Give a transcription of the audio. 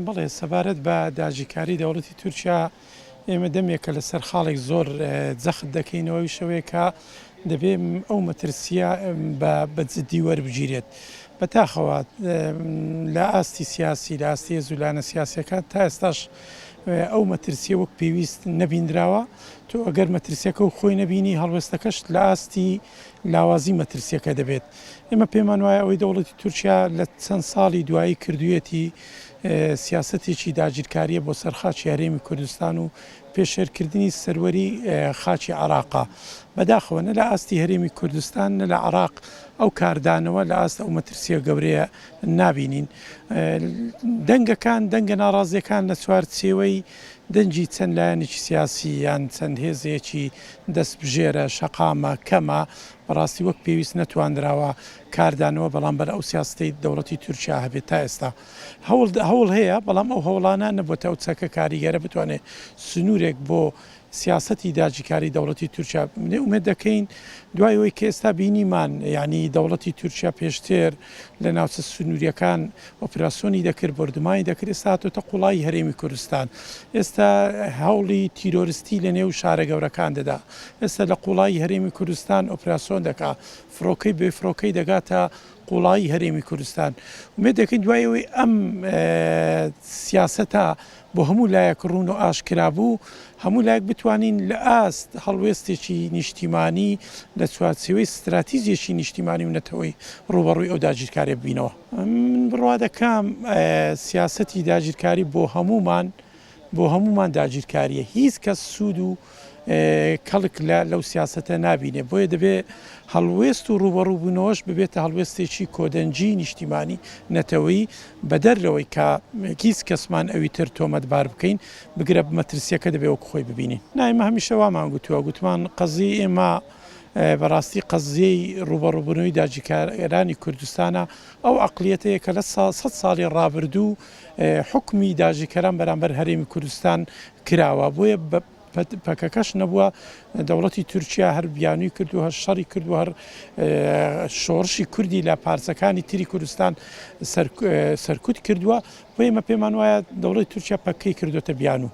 بەڵێ سەبارەت بە داگیرکاری دەوڵەتی تورکیا ئێمە دەمێکە لەسەر خاڵێک زۆر جەخت دەکەینەوە ئەویش ئەوەیە کە دەبێ ئەو مەترسییە بە جددی وەربگیرێت. بەداخەوە لە ئاستی سیاسی، لە ئاستی هێز و لایەنە سیاسییەکان تا ئێستاش ئەو مەترسییە وەک پێویست نەبیندراوە. تۆ ئەگەر مەترسییەکە و خۆی نەبینی هەڵوێستەکەشت لە ئاستی لاوازی مەترسییەکە دەبێت. ئێمە پێمان وایە ئەوەی دەوڵەتی تورکیا لە چەند ساڵی دوایی کردوویەتی سیاسەتێکی داگیرکارییە بۆ سەر خاکی هەرێمی کوردستان و پێشێلکردنی سەروەری خاکی عێراقە. بەداخەوە نە لە ئاستی هەرێمی کوردستان نە لە عێراق ئەو کاردانەوە لە ئاست ئەو مەترسییە گەورەیە نابینین. دەنگەکان، دەنگە ناڕازییەکان لە چوارچێوەی دەنگی چەند لایەنێکی سیاسی یان چەند هێزێکی دەستبژێرە، شەقامە، کەمە، بەڕاستی وەک پێویست نەتواندراوە کاردانەوە بەڵامبەر ئەو سیاسەتەی دەوڵەتی تورکیا هەبێت تا ئێستا هەوڵ هەوڵ هەیە بەڵام ئەو هەوڵانە نەبووەتە ئەو چەکە کاریگەرە بتوانێت سنوورێک بۆ سیاسەتی داگیرکاری دەوڵەتی تورکیا بنێ ئومێد دەکەین دوای ئەوەی کە ئێستا بینیمان یانی دەوڵەتی تورکیا پێشتر لە ناوچە سنووریەکان ئۆپراسیۆنی دەکرد بۆردومانی دەکرد ئێستا هاتۆتە قوڵایی هەرێمی کوردستان ئێستا هەوڵی تیرۆرستی لە نێو شارە گەورەکان دەدا ئێستا لە قوڵایی هەرێمی کوردستان ئۆپراسیۆن دەکا فڕۆکەی بێ فڕۆکەی دەگاتە قوڵایی هەرێمی کوردستان ئومێد دەکەین دوای ئەوەی ئەم سیاسەتە بۆ هەموو لایەک ڕوون و ئاشکرا بوو، هەموو لایەک بتوانین لە ئاست هەڵوێستێکی نیشتیمانی لە چوارچێوەی ستراتیجێکی نیشتیمانی و نەتەوەیی ڕووبەڕووی ئەو داگیرکاریە ببینەوە. من بڕوا دەکەم سیاسەتی داگیرکاری بۆ هەموومان بۆ هەموومان داگیرکاریە، هیچ کەس سوود و کەڵک لە لەو سیاسەتە نابینێ، بۆیە دەبێ هەڵوێست و ڕووبەڕووبوونەوەش ببێتە هەڵوێستێکی کۆدەنگیی نیشتیمانی، نەتەوەیی، بەدەر لەوەی کە هیچ کەسمان ئەوی تر تۆمەتبار بکەین، بگرە مەترسییەکە دەبێ وەک خۆی ببینین. نا ئێمە هەمیشە وامان گوتووە، گوتمان قەزیەی ئێمە بەڕاستی قەزیەی ڕووبەڕووبوونەوەی داگیرکارانی کوردستانە، ئەو عەقڵیەتەیە کە لە سەد ساڵی ڕابردوو حوکمی داگیرکەران بەرامبەر هەرێمی کوردستان کراوە، بۆیە پەکەکەش نەبووە، دەوڵەتی تورکیا هەر بیانووی کرد و هەر شەڕی کرد و هەر شۆڕشی کوردی لە پارچەکانی تری کوردستان سەرکوت کردووە، بۆیە ئێمە پێمان وایە دەوڵەتی تورکیا پەکەکەی کردۆتە بیانوو.